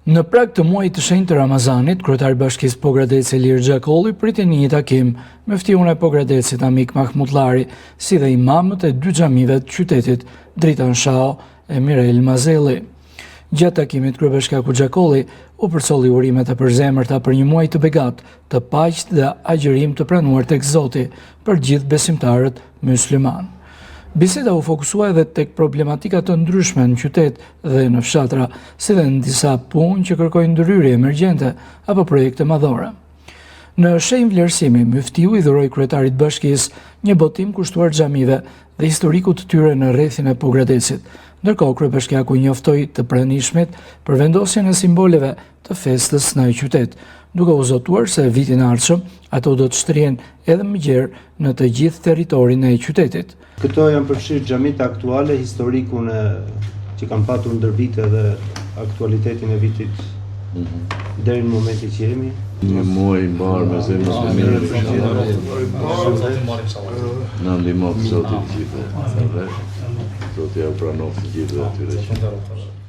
Në prag të muajit të shenjtë të Ramazanit, kryetari i Bashkisë Pogradec Ilir Xhakolli priti në një takim myftiun e Pogradecit Namik Mahmutllari, si dhe imamët e dy xhamive të qytetit, Dritan Shaho e Mirel Mazelli. Gjatë takimit, kryebashkiaku Xhakolli u përcolli urimet e përzemërta për një muaj të begatë, të paqtë dhe agjërim të pranuar tek Zoti për gjithë besimtarët myslimanë. Biseda u fokusua edhe tek problematika të ndryshme në qytet dhe në fshatra, si dhe në disa punë që kërkojnë ndërhyrje emergjente apo projekte madhore. Në shenjë vlerësimi, myftiu i dhuroi kryetarit të bashkisë një botim kushtuar xhamive dhe historikut të tyre në rrethin e Pogradecit. Ndërkohë, kryebashkiaku njoftoi të pranishmit për vendosjen e simboleve të festës në qytet, duke u zotuar se vitin e ardhshëm ato do të shtrihen edhe më gjerë në të gjithë territorin e qytetit. Këto janë përfshirë xhamitë aktuale, historikun e që kanë patur ndër vite dhe aktualitetin e vitit mm -hmm. deri në momentin që jemi. Një muaj i mbarë me zemër të mirë. Na ndihmoftë Zoti të gjithëve. Zoti jua pranoftë të gjithëve atyre që.